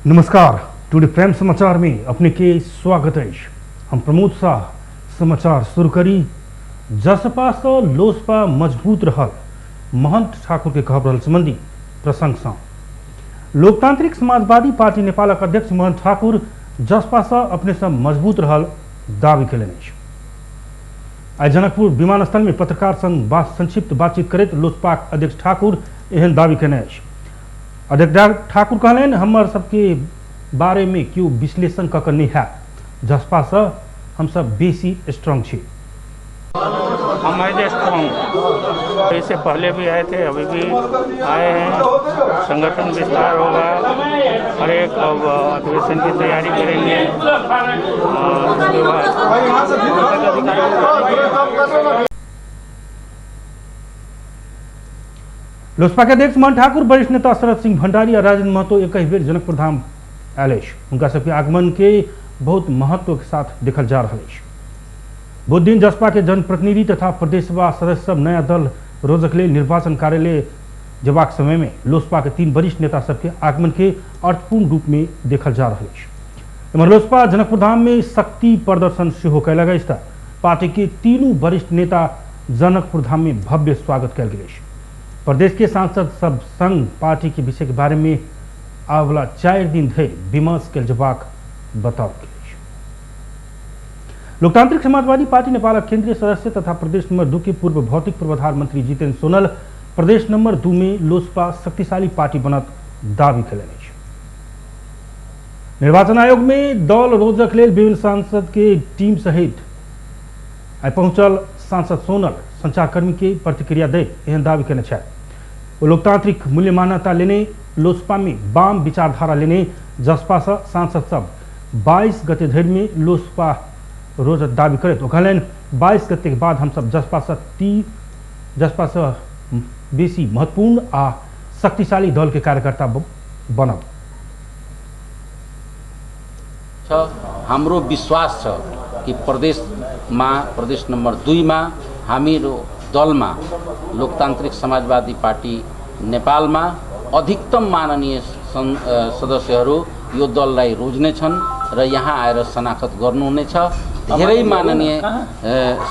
नमस्कार, today prime समाचार में अपने के स्वागत है। हम प्रमोद शाह समाचार शुरू करी। जसपा से लोसपा मजबूत रहल महंत ठाकुर के कहब रहल संबंधी प्रशंसा। लोकतांत्रिक समाजवादी पार्टी नेपालक अध्यक्ष महंत ठाकुर जसपा से अपने से मजबूत रहल दावी कयलनि अछि। आइ जनकपुर विमानस्थल में पत्रकार संग संक्षिप्त बातचीत करैत लोसपाक अध्यक्ष ठाकुर एहन दावी कयने अछि। अध्यक्ष ठाकुर कहलनि, हमर सबके बारे में केओ विश्लेषण कऽ के नहि हैत, जसपा से हम सब बेसी स्ट्रांग छी। हम है स्ट्रांग, इससे पहले भी आए थे, अभी भी आए हैं। संगठन विस्तार होगा, हर एक अब अधिवेशन की तैयारी करेंगे। उसके बाद लोसपा के अध्यक्ष महंत ठाकुर, वरिष्ठ नेता शरद सिंह भंडारी और राजेंद्र महतो एक बेर जनकपुर धाम आयल अछि। हुनका सबके आगमन के बहुत महत्व के साथ देखल जा रहा अछि। बुध दिन जसपा के जनप्रतिनिधि तथा प्रदेश सभा सदस्य सब नया दल रोजक लेल निर्वाचन कार्यालय जेबाक समय में लोसपा के तीन वरिष्ठ नेता सबके आगमन के अर्थपूर्ण रूप में देखल जा रहा अछि। एम्हर लोसपा जनकपुर धाम में शक्ति प्रदर्शन सेहो कयलक अछि त पार्टी के तीनू वरिष्ठ नेता जनकपुर धाम में भव्य स्वागत कयल गेल अछि। प्रदेश के सांसद सब संग पार्टी के विषय के बारे में आबला 4 दिन धरि विमर्श कयल जेबाक बताओल गेल अछि। लोकतांत्रिक समाजवादी पार्टी नेपालक केंद्रीय सदस्य तथा प्रदेश नंबर 2 के पूर्व भौतिक पूर्वाधार मंत्री जितेन्द्र सोनल प्रदेश नंबर 2 में लोसपा शक्तिशाली पार्टी बनत दावी कयलनि अछि। निर्वाचन आयोग में दल रोजक लेल विभिन्न सांसद के टीम सहित आइ पहुंचल सांसद सोनल संचारकर्मी के प्रतिक्रिया दैत एहन दावी कयने छथि। ओ लोकतांत्रिक मूल्य मान्यता लेने लोसपा में वाम विचारधारा लेने जसपा से सांसद सब 22 गते धरि में लोसपा रोज दावी करैत ओ कहलनि, 22 गते के बाद हम सब जसपा से बेसी महत्वपूर्ण आ शक्तिशाली दल के कार्यकर्ता बनब। हाम्रो विश्वास छ कि प्रदेशमा, प्रदेश नम्बर 2 मा हामीहरू दलमा लोकतान्त्रिक समाजवादी पार्टी नेपालमा अधिकतम माननीय सदस्यहरू यो दललाई रोज्नेछन् र यहाँ आएर शनाखत गर्नुहुनेछ। धेरै माननीय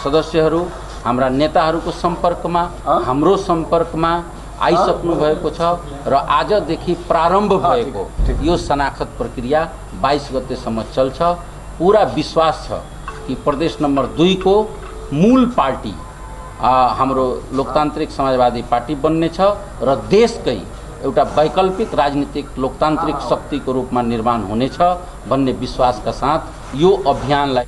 सदस्यहरू हाम्रा नेताहरूको सम्पर्कमा, हाम्रो सम्पर्कमा आइसक्नु भएको छ र आजदेखि प्रारम्भ भएको यो शनाखत प्रक्रिया 22 गतेसम्म चल्छ। पूरा विश्वास छ कि प्रदेश नम्बर 2 को मूल पार्टी हाम्रो लोकतान्त्रिक समाजवादी पार्टी बन्नेछ र देशकै एउटा वैकल्पिक राजनीतिक लोकतान्त्रिक शक्तिको रूपमा निर्माण हुनेछ भन्ने विश्वासका साथ यो अभियानलाई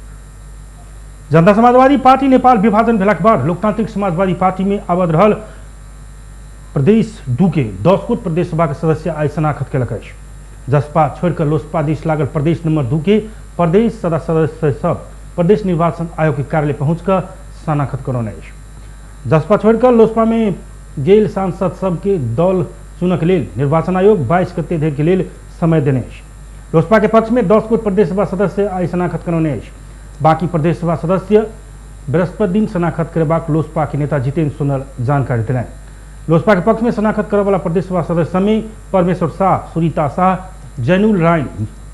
जनता समाजवादी पार्टी नेपाल विभाजन भेलाक बाद लोकतान्त्रिक समाजवादी पार्टी में आबद्ध रहल प्रदेश 2 के 10 गोट प्रदेश सभा के सदस्य आइ शनाखत कयलक अछि। जसपा छोड़िकऽ लोसपा दिस लागल प्रदेश नंबर 2 के प्रदेश सदस्य सब प्रदेश निर्वाचन आयोग के कार्यालय पहुँचकर शनाखत करौने अछि। जसपा छोड़िकऽ लोसपा में गेल सांसद सबके दल चुनक लेल निर्वाचन आयोग 22 गते धरि के लेल समय देने अछि। लोसपा के पक्ष में 10 गोट प्रदेश सभा सदस्य आइ शनाखत करौने अछि। बाकी प्रदेश सभा सदस्य बृहस्पति दिन शनाखत करेबाक लोसपा के नेता जितेन्द्र सोनल जानकारी देलनि। लोसपा के पक्ष में शनाखत करऽवला प्रदेश सभा सदस्य में परमेश्वर शाह, सुरीता शाह, जैनुल राय,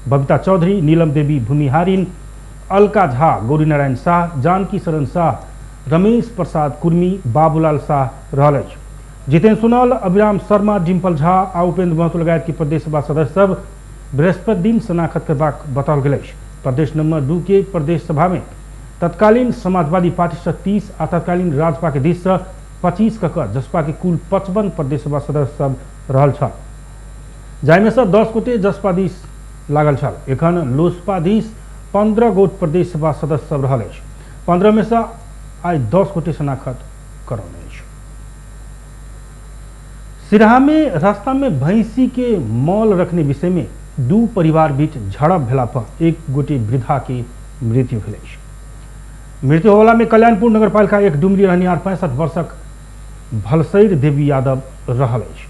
बबीता चौधरी, नीलम देवी भूमिहारिन, अलका झा, गौरी नारायण शाह, जानकी शरण शाह, रमेश प्रसाद कुर्मी, बाबूलाल शाह रहल अछि। जितेन्द्र सोनल, अभिराम शर्मा, डिम्पल झा आ उपेन्द्र महतो लगायत के प्रदेश सभा सदस्य सब बृहस्पति दिन शनाखत करबाक बताओल गेल अछि। प्रदेश नंबर 2 के प्रदेश सभा में तत्कालीन समाजवादी पार्टी से 30 आ तत्कालीन राजपा के दिस से 25 क क जसपा के कुल 55 प्रदेश सभा सदस्य सब रहल छल, जाहिमे से 10 गोटे जसपा दिस लागल छल। एखन लोसपा दिस 15 गोट प्रदेश सभा सदस्य सब रहल अछि। 15 में से आइ 10 गोटे शनाखत करौने अछि। सिराहा में रास्ता में भैंसी के मॉल रखने विषय में 2 परिवार बीच झड़प भेला पर एक गोटे वृद्धा के मृत्यु भेल अछि। मृत्यु होला में कल्याणपुर नगरपालिका 1 डुमरी रहनिहार 65 वर्षक भलसैर देवी यादव रहल अछि।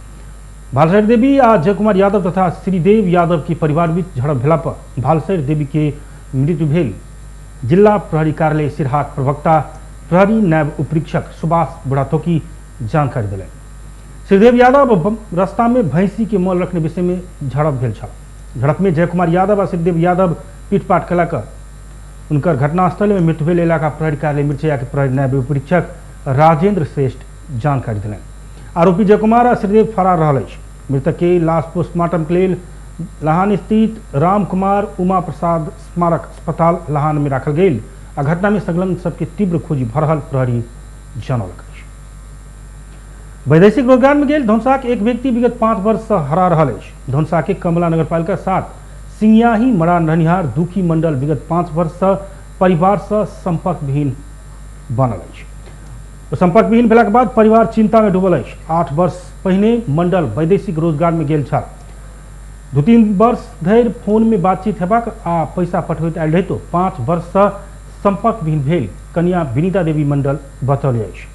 भालसैर देवी आ जयकुमार यादव तथा श्रीदेव यादव के परिवार बीच झड़प भेला पर भालसैर देवी के मृत्यु भेल। जिला प्रहरी कार्यालय सिरहाक प्रवक्ता प्रहरी नायब उपरीक्षक सुभाष बुढ़ाथोकी जानकारी देलनि। श्रीदेव यादव रास्ता में भैंसी के मल रखने विषय में झड़प भेल छल। झड़प में जयकुमार यादव आ सिद्धदेव यादव पीटपाट कयलक। उनकर घटनास्थल में मृत्यु भेल इलाका प्रहरी कार्यालय मिर्चैया के प्रहरी नायब उपरीक्षक राजेंद्र श्रेष्ठ जानकारी देलनि। आरोपी जयकुमार आ श्रीदेव फरार रहल अछि। मृतक के लाश पोस्टमार्टम के लेल लहान स्थित राम कुमार उमा प्रसाद स्मारक अस्पताल लहान में राखल गेल आ घटना में संलग्न सबके तीव्र खोजी भऽ रहल प्रहरी जनौलक अछि। वैदेशिक रोजगार में गेल धनसाक एक व्यक्ति विगत 5 वर्ष से हरा रहल अछि। धनसा के कमला नगरपालिका 7 सिंगियाही मरान रहनिहार दुखी मंडल विगत 5 वर्ष से परिवार से संपर्कविहीन बनल अछि। संपर्कविहीन भेलाक बाद परिवार चिंता में डूबल अछि। 8 वर्ष पहिने मंडल वैदेशिक रोजगार में गेल छल। 2-3 वर्ष धरि फोन में बातचीत हेबाक आ पैसा पठबैत आयल रहितो 5 वर्ष से संपर्कविहीन भेल कन्या विनीता देवी मंडल बतौले अछि।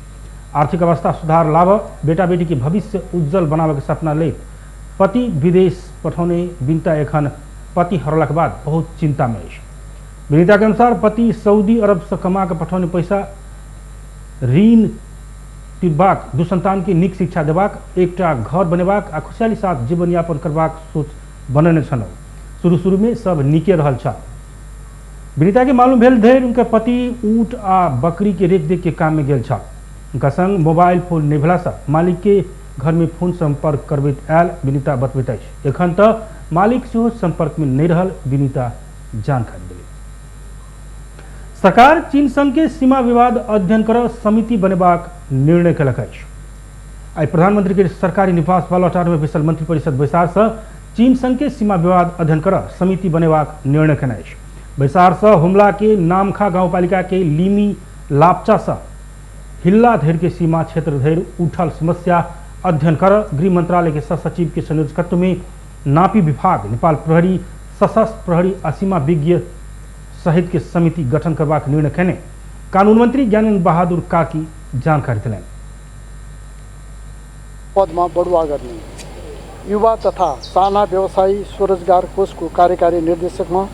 आर्थिक अवस्था सुधार लाभ बेटा बेटी के भविष्य उज्जवल बनाबे के सपना लैत पति विदेश पठौने विनीता एखन पति हरौलाक बाद बहुत चिंता में अछि। विनीता के अनुसार पति सऊदी अरब से कमा के पठौने पैसा ऋण तिरबाक, 2 संतान के नीक शिक्षा देबाक, एकटा घर बनेबाक आ खुशहाली साथ जीवनयापन करबाक सोच बनने छल। शुरू शुरू में सब नीके रहल छल। विनीता के मालूम भेल धरि उनकर पति ऊँट आ बकरी के रेख देख के काम में गेल छल। उनका संग मोबाइल फोन नहि भेला से मालिक के घर में फोन संपर्क करबैत आयल विनीता बतबैत अछि। एखन तऽ मालिक सेहो संपर्क में नहि रहल विनीता जानकारी देली। सरकार चीन संग के सीमा विवाद अध्ययन कर समिति बनेबाक निर्णय केलक अछि। आइ प्रधानमंत्री के सरकारी निवास बालुवाटार में बैसल मंत्रिपरिषद बैसार से चीन संग के सीमा विवाद अध्ययन कर समिति बनेबाक निर्णय केने अछि। बैसार से हुमला के नामखा गांवपालिका के लीमी लापचा से हिल्ला धरि के सीमा क्षेत्र धरि उठल समस्या अध्ययन कर गृह मंत्रालय के सचिव के संयोजकत्व में नापी विभाग, नेपाल प्रहरी, सशस्त्र प्रहरी आ सीमा विज्ञ सहित के समिति गठन करबाक निर्णय केने कानून मंत्री ज्ञानेन्द्र बहादुर कार्की जानकारी देलनि। पदमा बढुवा गर्ने युवा तथा साना व्यवसायी स्वरोजगार कोषको कार्यकारी निर्देशकमा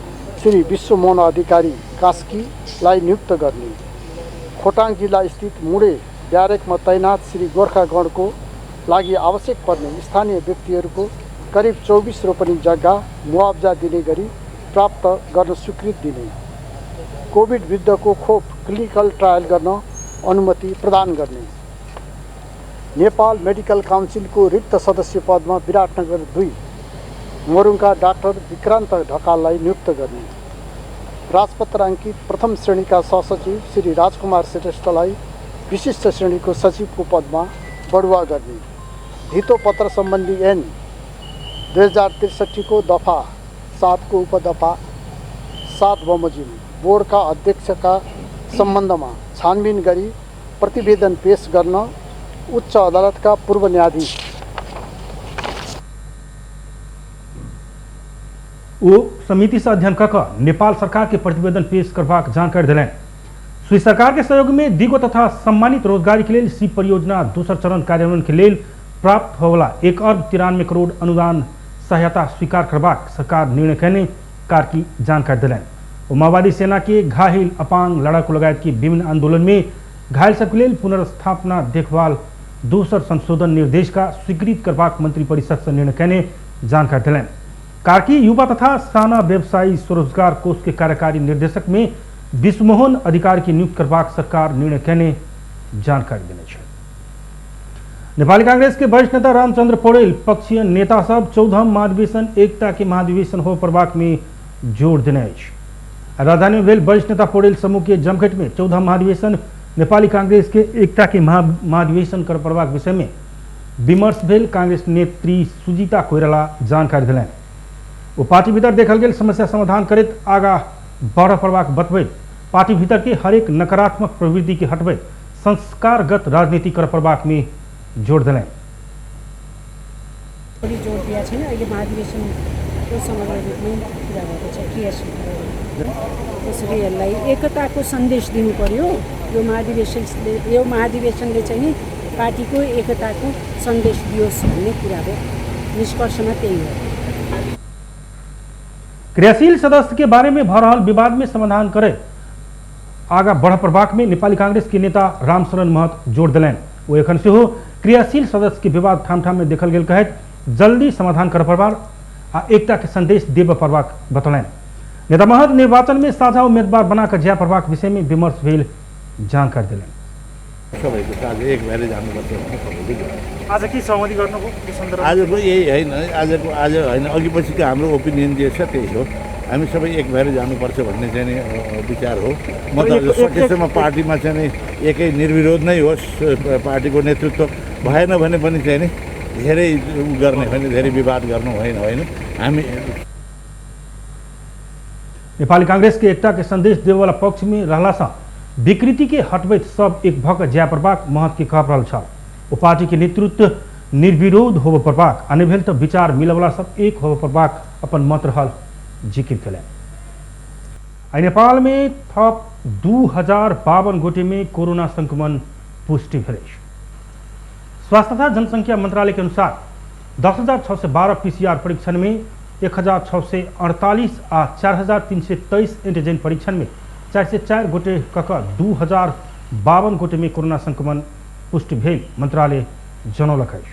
श्री विश्वमोहन अधिकारी कास्कीलाई नियुक्त गर्ने, खोटाङ जिल्ला स्थित मुडे ब्यारेकमा तैनात श्री गोर्खा गणको लागि आवश्यक पर्ने स्थानीय व्यक्तिहरूको करिब 24 रोपनी जग्गा मुआब्जा दिने गरी प्राप्त गर्न स्वीकृति दिने, कोभिड विरुद्धको खोप क्लिनिकल ट्रायल गर्न अनुमति प्रदान गर्ने, नेपाल मेडिकल काउन्सिलको रिक्त सदस्य पदमा विराटनगर 2 मोरुङका डाक्टर विक्रान्त ढकाललाई नियुक्त गर्ने, राजपत्र अङ्कित प्रथम श्रेणीका सहसचिव श्री राजकुमार श्रेष्ठलाई विशिष्ट श्रेणीको सचिवको पदमा बढुवा गर्ने, धितोपत्र सम्बन्धी ऐन 2063 को दफा 7 को उपदफा 7 बमोजिम बोर्डका अध्यक्षका सम्बन्धमा छानबिन गरी प्रतिवेदन पेश गर्न उच्च अदालतका पूर्व न्यायाधीश ओ समिति से अध्ययन कऽ नेपाल सरकार के प्रतिवेदन पेश करबाक जानकारी देलनि। स्वीस सरकार के सहयोग में दिगो तथा सम्मानित रोजगारी के लेल सी परियोजना दोसर चरण कार्यान्वयन के लेल प्राप्त होवला 1 अरब 93 करोड़ अनुदान सहायता स्वीकार करबाक सरकार निर्णय केने कार्की जानकारी देलनि। ओ माओवादी सेना के घायल अपांग लड़ाकू लगायत के विभिन्न आंदोलन में घायल सबके लेल पुनर्स्थापना देखभाल दोसर संशोधन निर्देश का स्वीकृत करबाक मंत्रिपरिषद से निर्णय केने जानकारी देलनि। कार्की युवा तथा साना व्यवसायी स्वरोजगार कोष के कार्यकारी निर्देशक में विश्वमोहन अधिकारी के नियुक्त करबाक सरकार निर्णय केने जानकारी देने छल। नेपाली कांग्रेस के वरिष्ठ नेता रामचंद्र पौडेल पक्षीय नेता सब 14 महाधिवेशन एकता के महाधिवेशन हो पड़बाक में जोर देने अछि। राजधानी में भेल वरिष्ठ नेता पौडेल समूह के जमघट में 14 महाधिवेशन नेपाली कांग्रेस के एकता के महाधिवेशन कर पड़बाक विषय में विमर्श भेल कांग्रेस नेत्री सुजीता कोइराला जानकारी देलनि। ओ पार्टी भीतर देखल गेल समस्या समाधान करैत आगा बढ़ पड़बाक बतबैत पार्टी भीतर के हरेक नकारात्मक प्रवृत्ति के हटबैत संस्कारगत राजनीति कर पड़बाक में जोर देलनि। बढी जोड दिएको छैन। अहिले महाधिवेशनको समग्र रूपमै कुरा भएको छ क्रियाशील। त्यसरी यसलाई एकताको सन्देश दिनु पर्यो। यो महाधिवेशनले चाहिँ नि पार्टीको एकताको सन्देश दियोस् भन्ने कुरा हो। निष्कर्षमा त्यही हो। क्रियाशील सदस्य के बारे में भ रहल विवाद में समाधान करे आगा बढ़ पड़बाक में नेपाली कांग्रेस के नेता रामशरण महत जोर देलनि। ओ एखन सेहो क्रियाशील सदस्य के विवाद ठाम ठाम में देखल गेल कहैत जल्दी समाधान कर पड़बाक आ एकता के संदेश देबय पड़बाक बतौलनि। नेता महत निर्वाचन में साझा उम्मीदवार बनाकर जाय पड़बाक विषय में विमर्श भेल जानकारी देलनि। सबैको आज एक भएर जानुपर्छ भन्ने सबैले आज के सहमति गर्नुभयो यो सन्दर्भमा? आजको यही होइन, आजको आज होइन, अघि पछिको हाम्रो ओपिनियन जे छ त्यही हो। हामी सबै एक भएर जानुपर्छ भन्ने चाहिँ नि विचार हो। म त सकेसम्म पार्टीमा चाहिँ नि एकै निर्विरोध नै होस्, पार्टीको नेतृत्व भएन भने पनि चाहिँ नि धेरै उ गर्ने होइन, धेरै विवाद गर्नु होइन होइन हामी नेपाली कांग्रेस के एकता के संदेश देववाला पक्ष में रहला सँ विकृति के हटबैत सब एक भऽ जाय पड़बाक महत के कहब रहल छल। ओ पार्टी के नेतृत्व निर्विरोध होबय पड़बाक आ नहि भेल तऽ विचार मिलवला सब एक होबय पड़बाक अपन मत रहल जिकिर केलनि। आइ नेपाल में थप 2052 गोटे में कोरोना संक्रमण पुष्टि भेल अछि। स्वास्थ्य तथा जनसंख्या मंत्रालय के अनुसार 10,612 पीसीआर परीक्षण में 1,648 आ 4,323 एंटीजन परीक्षण में 404 गोटे कक 2,052 गोटे में कोरोना संक्रमण पुष्टि भेल मंत्रालय जनौलक अछि।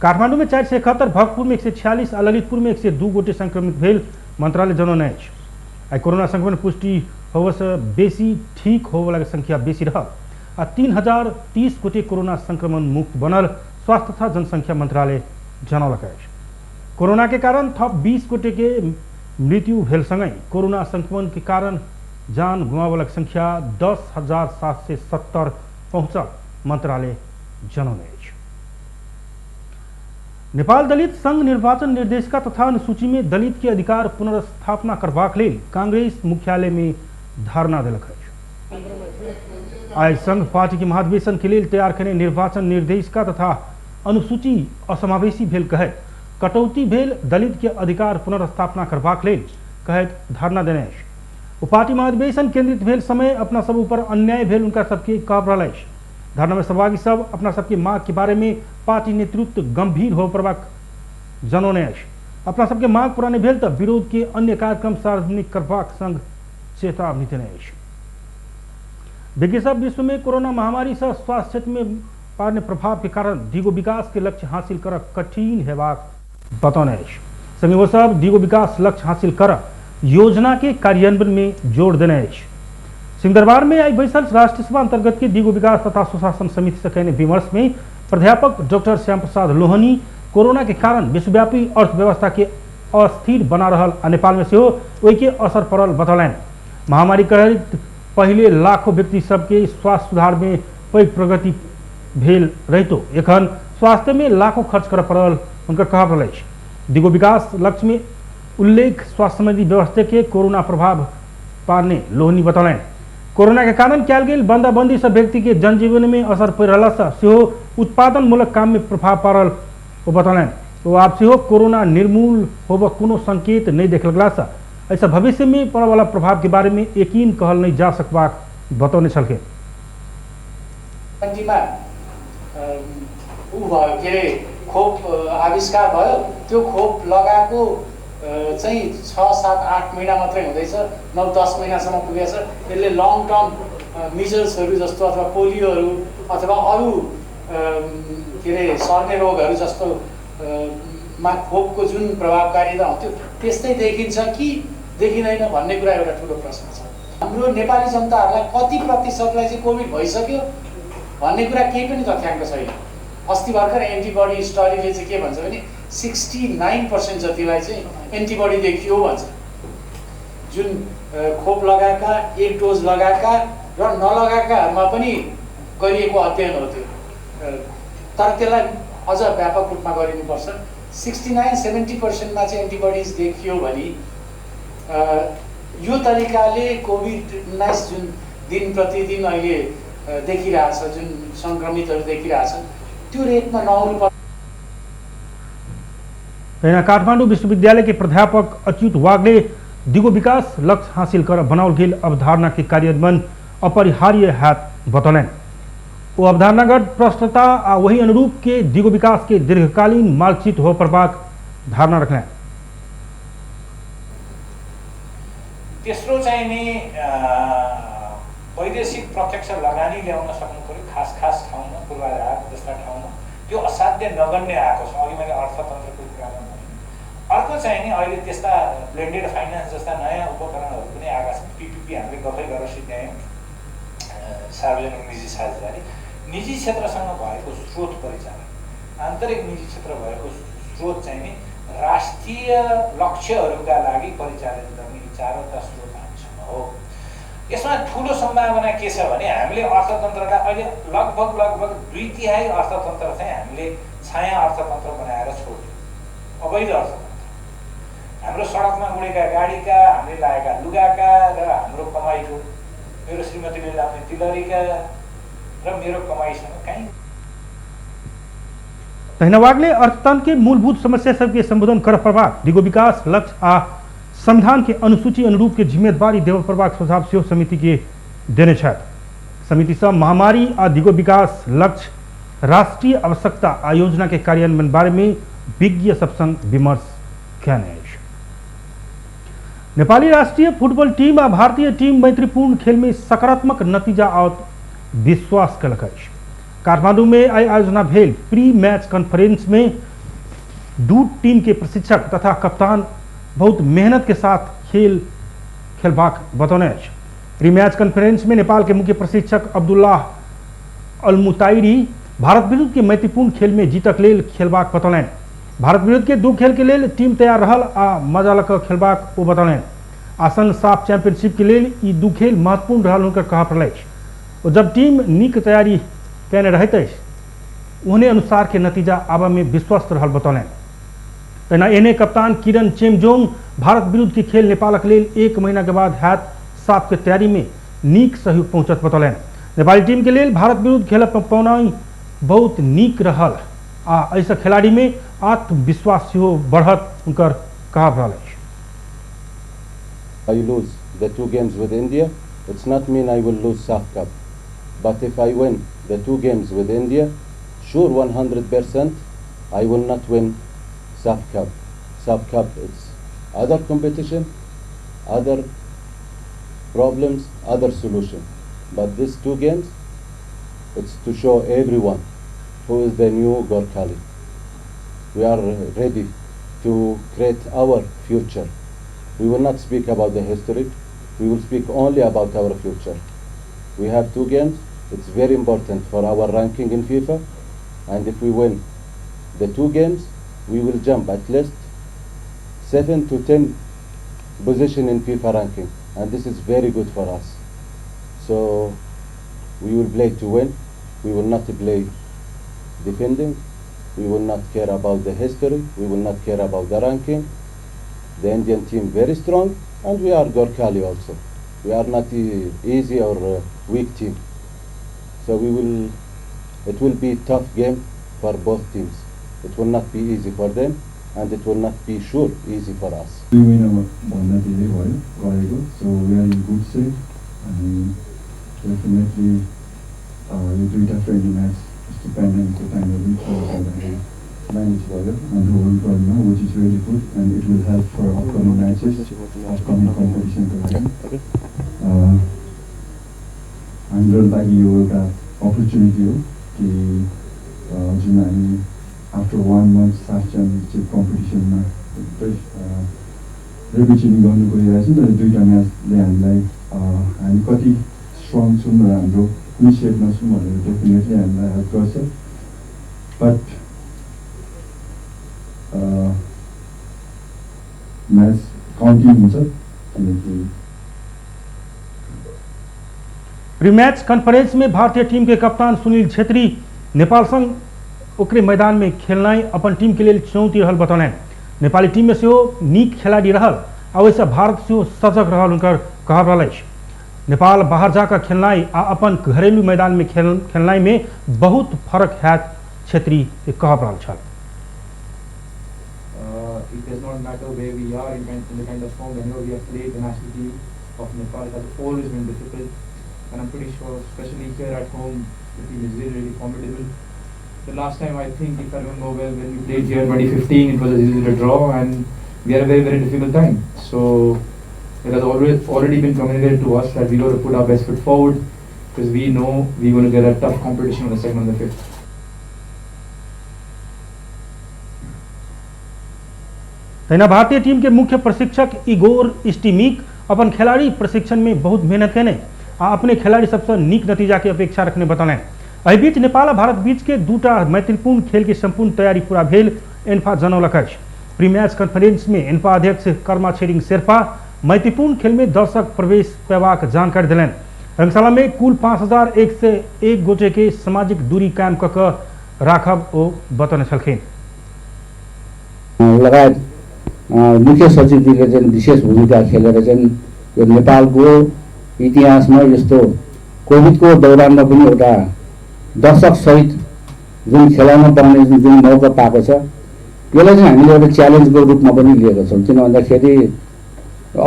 काठमांडू में 471, भक्तपुर में 146 आ ललितपुर में 102 गोटे संक्रमित भेल मंत्रालय जनौने अछि। आइ कोरोना संक्रमण पुष्टि होबयसँ बेसी ठीक होबयवला संख्या बेसी रहल आ 3,030 गोटे कोरोना संक्रमण मुक्त बनल स्वास्थ्य तथा जनसंख्या मंत्रालय जनौलक अछि। कोरोना के कारण थप 20 गोटे के मृत्यु भेल सँगै कोरोना संक्रमण के कारण जान गुमावलक संख्या 10,770 पहुँचल मंत्रालय जनौने अछि। नेपाल दलित संघ निर्वाचन निर्देशिका तथा अनुसूची में दलित के अधिकार पुनर्स्थापना करबाक लेल कांग्रेस मुख्यालय में धरना देलक अछि। आइ संघ पार्टी के महाधिवेशन के लेल तैयार केने निर्वाचन निर्देशिका तथा अनुसूची असमावेशी भेल कहैत कटौती भेल दलित के अधिकार पुनर्स्थापना करबाक लेल कहैत धरना देने अछि। ओ पार्टी महाधिवेशन केंद्रित भेल समय अपना सब ऊपर अन्याय भेल उनका सबके कहब रहल अछि। धरना में सहभागी सब अपना सबके मांग के बारे में पार्टी नेतृत्व गंभीर हो पड़बाक जनौने अछि। अपना सबके मांग पूरा नहि भेल तऽ विरोध के अन्य कार्यक्रम सार्वजनिक करबाक संग चेतावनी देने अछि। विज्ञ सब विश्व में कोरोना महामारी से स्वास्थ्य क्षेत्र में पारने प्रभाव के कारण दिगो विकास के लक्ष्य हासिल करब कठिन हेबाक बतौने अछि। संगे ओ सब दिगो विकास लक्ष्य हासिल कर योजना के कार्यान्वयन में जोर देने अछि। सिंहदरबार में आई बैसल राष्ट्रीय सभा अंतर्गत के दिगो विकास तथा सुशासन समिति से कयने विमर्श में प्राध्यापक डॉक्टर श्याम प्रसाद लोहनी कोरोना के कारण विश्वव्यापी अर्थव्यवस्था के अस्थिर बना रहल आ नेपाल में सेहो ओहिके असर पड़ल बतौलनि। महामारी के पहिले लाखों व्यक्ति सबके स्वास्थ्य सुधार में पैघ प्रगति भेल रहितो एखन स्वास्थ्य में लाखों खर्च करय पड़ल हुनकर कहब रहल अछि। दिगो विकास लक्ष्य में उल्लेख स्वास्थ्य संबंधी व्यवस्था के कोरोना प्रभाव पारने लोहनी बतौलनि। कोरोना के कारण कयल गेल बंदाबंदी से व्यक्ति के जनजीवन में असर पड़ि रहला सेहो उत्पादनमूलक काम में प्रभाव पड़ल ओ बतौलनि। ओ आब सेहो कोरोना निर्मूल होबय कोनो संकेत नहि देखलगलासँ एहिसँ भविष्य में पड़यवला प्रभाव के बारे में यकीन कहल नहीं जा सकबाक बतौने छलखिन। ऊ भयो के अरे खोप आविष्कार भयो, त्यो खोप लगाएको चाहिँ 6, 7, 8 महिना मात्रै हुँदैछ, 9, 10 महिनासम्म पुगेछ। यसले लङ टर्म मिजल्सहरू जस्तो अथवा पोलियोहरू अथवा अरू के अरे सर्ने रोगहरू जस्तो मा खोपको जुन प्रभावकारिता हुन्थ्यो त्यस्तै देखिन्छ कि देखिँदैन भन्ने कुरा एउटा ठुलो प्रश्न छ। हाम्रो नेपाली जनताहरूलाई कति प्रतिशतलाई चाहिँ कोभिड भइसक्यो भन्ने कुरा केही पनि तथ्याङ्क छैन। अस्ति भर्खर एन्टिबडी स्टडीले चाहिँ के भन्छ भने 69% जतिलाई चाहिँ एन्टिबडी देखियो भन्छ। जुन खोप लगाएका, एक डोज लगाएका र नलगाएकाहरूमा पनि गरिएको अध्ययन हो त्यो, तर त्यसलाई अझ व्यापक रूपमा गरिनुपर्छ। 69-70%मा चाहिँ एन्टिबडिज देखियो भने यो तरिकाले कोभिड-19 जुन दिन प्रतिदिन अहिले देखिरहेछ, जुन सङ्क्रमितहरू देखिरहेछन् त्यो रेटमा नआउनु पर्छ। तहिना काठमाडौँ विश्वविद्यालय के प्राध्यापक अच्युत वाग्ले दिगो विकास लक्ष्य हासिल कर बनाओल गेल अवधारणा के कार्यान्वयन अपरिहार्य हैत बतौलनि। ओ अवधारणागत प्रश्नता आ वही अनुरूप के दिगो विकास के दीर्घकालीन मार्गचित हो पड़बाक धारणा रखलनि। तेस्रो चाहिँ नि वैदेशिक प्रत्यक्ष लगानी ल्याउन सक्नु पर्यो, खास खास ठाउँमा, पूर्वाधार जस्ता ठाउँमा। त्यो असाध्य नगण्य आएको छ। अघि मैले अर्थतन्त्रको कुरामा भने अर्को चाहिँ नि अहिले त्यस्ता ब्लेन्डेड फाइनेन्स जस्ता नयाँ उपकरणहरू पनि आएका छन्। पिपिपी हामीले गफै गरेर सिद्ध्यायौँ, सार्वजनिक निजी साझेदारी, निजी क्षेत्रसँग भएको स्रोत परिचालन, आन्तरिक निजी क्षेत्र भएको स्रोत चाहिँ नि राष्ट्रिय लक्ष्यहरूका लागि परिचालन गर्ने यी चारवटा स्रोत हामीसँग हो। यसमा ठुलो सम्भावना के छ भने हामीले अर्थतन्त्रलाई अहिले लगभग लगभग 2/3 अर्थतन्त्र चाहिँ हामीले छाया अर्थतन्त्र बनाएर छोड्यौँ, अवैध अर्थतन्त्र। हाम्रो सडकमा उडेका गाडीका, हामीले लगाएका लुगाका र हाम्रो कमाइको, मेरो श्रीमतीले लाउने तिलहरीका र मेरो कमाइसँग काहीँ। तहिना वाग्ले अर्थतंत्र के मूलभूत समस्या सबके संबोधन कर पड़बाक, दिगो विकास लक्ष्य आ संविधान के अनुसूची अनुरूप के जिम्मेदारी देव पड़बाक सुझाव सेहो समिति के देने छथि। समिति सब महामारी आ दिगो विकास लक्ष्य, राष्ट्रीय आवश्यकता आ योजना के कार्यान्वयन बारे में विज्ञ सब संग विमर्श कयने अछि। नेपाली राष्ट्रीय फुटबॉल टीम आ भारतीय टीम मैत्रीपूर्ण खेल में सकारात्मक नतीजा आओत विश्वास कयलक अछि। काठमांडू में आई आयोजना भेल प्री मैच कॉन्फ्रेंस में दू टीम के प्रशिक्षक तथा कप्तान बहुत मेहनत के साथ खेल खेलबाक बतौने अछि। प्री मैच कॉन्फ्रेंस में नेपाल के मुख्य प्रशिक्षक अब्दुल्लाह अल-मुताइरी भारत विरुद्ध के मैत्रीपूर्ण खेल में जीतक लेल खेलबाक बतौलनि। भारत विरुद्ध के दू खेल के लेल टीम तैयार रहल आ मजा लऽ कऽ खेलबाक ओ बतौलनि। आसन साफ चैंपियनशिप के लेल ई दू खेल महत्वपूर्ण रहल हुनकर कहब पड़ल अछि। ओ जब टीम नीक तैयारी कयने रहैत अछि ओहने अनुसार के नतीजा आबऽ में विश्वस्त रहल बतौलनि। तहिना एहने कप्तान किरण चेमजोंग भारत विरुद्ध के खेल नेपालक लेल 1 महीना के बाद हैत साफ के तैयारी में नीक सहयोग पहुँचत बतौलनि। नेपाली टीम के लेल भारत विरुद्ध खेल पौनाइ बहुत नीक रहल आ एहिसँ खिलाड़ी में आत्मविश्वास सेहो बढ़त हुनकर कहब रहल अछि। I lose the 2 games with India, it's not mean I will lose SAFF Cup. But if I win the 2 games with India, sure 100% I will not win SAFF Cup. SAFF Cup, it's other competition, other problems, other solution. But these 2 games, it's to show everyone who is the new Gorkhali. We are ready to create our future. We will not speak about the history. We will speak only about our future. We have 2 games. It's very important for our ranking in FIFA. And if we win the 2 games, we will jump at least 7 to 10 position in FIFA ranking. And this is very good for us. So we will play to win. We will not play defending. We will not care about the history. We will not care about the ranking. The Indian team very strong, and we are Gorkhali also. We are not easy or weak team. So it will be tough game for both teams. It will not be easy for them, and it will not be sure easy for us. 2 महिनामा भन्दा धेरै भयो गरेको, so we are in good shape. अनि definitely यो दुईटा friendly match जस्तो पेन्डेमिकको टाइममा पनि खेल्दाखेरि म्यानेज भयो हाम्रो होल्ड गर्नुमा, which is really good and it will help for upcoming matches, upcoming कम्पिटिसनको लागि। हाम्रो लागि यो एउटा अपर्च्युनिटी हो कि जुन हामी आफ्टर 1 मन्थ साफ च्याम्पियनसिप कम्पिटिसनमा रेपिचिङ गर्नु गइरहेको छौँ, तर दुईवटा म्याचले हामीलाई हामी कति स्ट्रङ छौँ र हाम्रो कुन सेपमा छौँ भनेर डेफिनेटली हामीलाई हेल्प गर्छ। बट म्याच काउन्टिङ हुन्छ किनकि प्री मैच कॉन्फ्रेंस में भारतीय टीम के कप्तान सुनील छेत्री नेपाल संग ओकरे मैदान में खेलनाइ अपन टीम के लेल चुनौती रहल बतौलनि। नेपाली टीम में सेहो नीक खिलाड़ी रहल आ ओहिसँ भारत सेहो सजग रहल हुनकर कहब रहल अछि। नेपाल बाहर जाकर खेलनाइ आ अपन घरेलू मैदान में खेलनाइ में बहुत फर्क हैत छेत्री के कहब रहल छल। It does not matter where we are in the kind of form. Whenever we have played the national team of Nepal, it has always been difficult, and I'm pretty sure, especially here at home, the team is really, really formidable. The last time, I think, if I remember well, when we played here in 2015, it was a 0-0 draw, and we had a very, very difficult time. So it has already been communicated to us that we got to put our best foot forward, because we know we're going to get a tough competition on the 2nd and the 5th. तहिना भारतीय team के मुख्य प्रशिक्षक Igor स्टीमिक अपन खिलाड़ी प्रशिक्षण में बहुत मेहनत केने आ अपने खिलाड़ी सबसँ नीक नतीजा के अपेक्षा रखने बतौलनि। एहि बीच नेपाल आ भारत बीच के दूटा मैत्रीपूर्ण खेल के संपूर्ण तैयारी पूरा भेल एन्फा जनौलक अछि। प्री मैच कॉन्फ्रेंस में एन्फा अध्यक्ष कर्मा छेरिंग शेर्पा मैत्रीपूर्ण खेल में दर्शक प्रवेश पेबाक जानकारी देलनि। रंगशाला में कुल 5101 गोटे के सामाजिक दूरी कायम कऽ कऽ राखब ओ बतौने छलखिन। लगायत मुख्य सचिवजीले चाहिँ विशेष भूमिका खेलेर चाहिँ यो नेपालको इतिहासमा यस्तो कोभिडको दौरानमा पनि एउटा दर्शक सहित जुन खेलाउन पाउने जुन मौका पाएको छ यसलाई चाहिँ हामीले एउटा च्यालेन्जको रूपमा पनि लिएको छौँ। किन भन्दाखेरि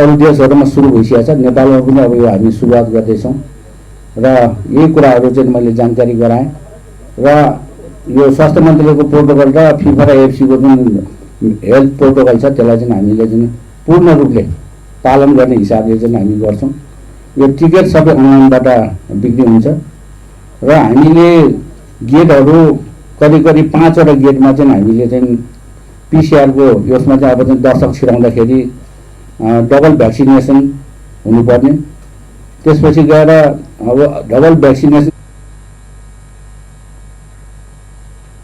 अरू देशहरूमा सुरु भइसकेको छ, नेपालमा पनि अब यो हामी सुरुवात गर्दैछौँ र यही कुराहरू चाहिँ मैले जानकारी गराएँ र यो स्वास्थ्य मन्त्रालयको प्रोटोकल र फिफा र एफसीको जुन हेल्थ प्रोटोकल छ त्यसलाई चाहिँ हामीले चाहिँ पूर्ण रूपले पालन गर्ने हिसाबले चाहिँ हामी गर्छौँ। यो टिकट सबै अनलाइनबाट बिक्री हुन्छ र हामीले गेटहरू करिब करिब 5वटा गेटमा चाहिँ हामीले चाहिँ पिसिआरको यसमा चाहिँ अब चाहिँ दर्शक छिराउँदाखेरि डबल भ्याक्सिनेसन हुनुपर्ने, त्यसपछि गएर अब डबल भ्याक्सिनेसन।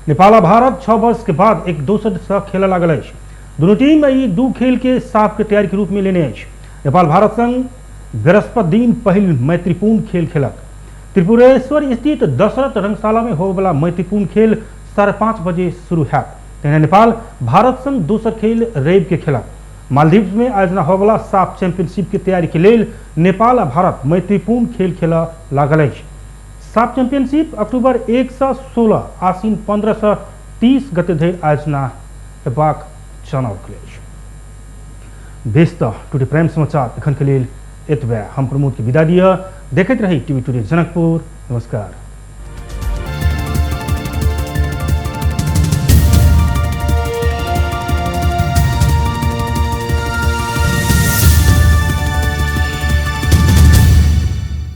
नेपाल आ भारत 6 वर्ष के बाद एक दोसर से खेल लागल अछि। दुनू टीम ई दू खेल के साफ के तैयारी के रूप में लेने अछि। नेपाल भारत संग बृहस्पति दिन पहिल मैत्रीपूर्ण खेल खेलक। त्रिपुरेश्वर स्थित दशरथ रंगशाला में होबयवला मैत्रीपूर्ण खेल 5:30 बजे शुरू हैत। तहिना नेपाल भारत संग दोसर खेल रवि के खेलक। मालदीव में आयोजना होबयवला साफ चैंपियनशिप के तैयारी के लेल नेपाल आ भारत मैत्रीपूर्ण खेल खेल लागल अछि। साफ चैंपियनशिप अक्टूबर 1 से 16 आश्विन 15 से 30 गते धरि आयोजना हेबाक जनाओल अछि। बेस तऽ टुडे प्राइम समाचार एखन के लेल एतबे। हम प्रमोद के विदा दिअ। देखैत रही टीवी टुडे जनकपुर। नमस्कार।